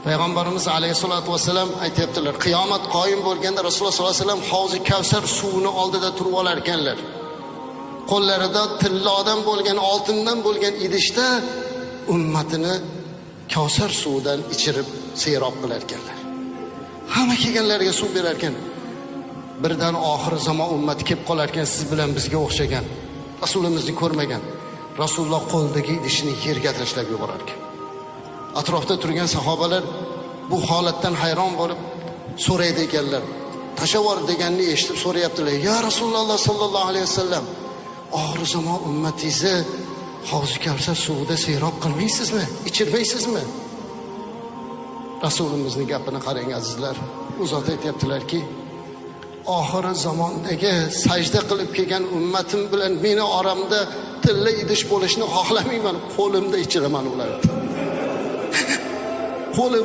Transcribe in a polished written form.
Payg'ambarimiz alayhissalotu vassalam aytyaptilar, qiyomat qoyim bo'lganda Rasululloh sollallohu alayhi vasallam Havzi Kavsar suvini oldida turib olar ekanlar. Qo'llarida tillodan bo'lgan, oltindan bo'lgan idishda ummatini Kavsar suvidan ichirib serob qilar ekanlar. Hamma kelganlarga suv berar ekan. Birdan oxir zamon ummati kelib qolar ekan, siz bilan bizga o'xshagan, Rasulimizni ko'rmagan. Rasululloh qo'lidagi idishini yerga tashlab yuborar ekan. Atrofda turgan sahobalar bu holatdan hayron bo'lib so'raydi ekanlar. Tashavor deganini eshitib so'rayaptilar. Ya Rasululloh sallallohu alayhi vasallam, oxir zamon ummatingizni Havzi Kavsar suvida serob qilmaysizmi? Ichirmaysizmi? Rasulimizning gapini qarang azizlar. U zot aytyaptilarki, oxiri zamondagi sajda qilib kelgan ummatim bilan meni oramda tilla idish bo'lishini xohlamayman, qo'limda ichiraman ularni. Qo'lim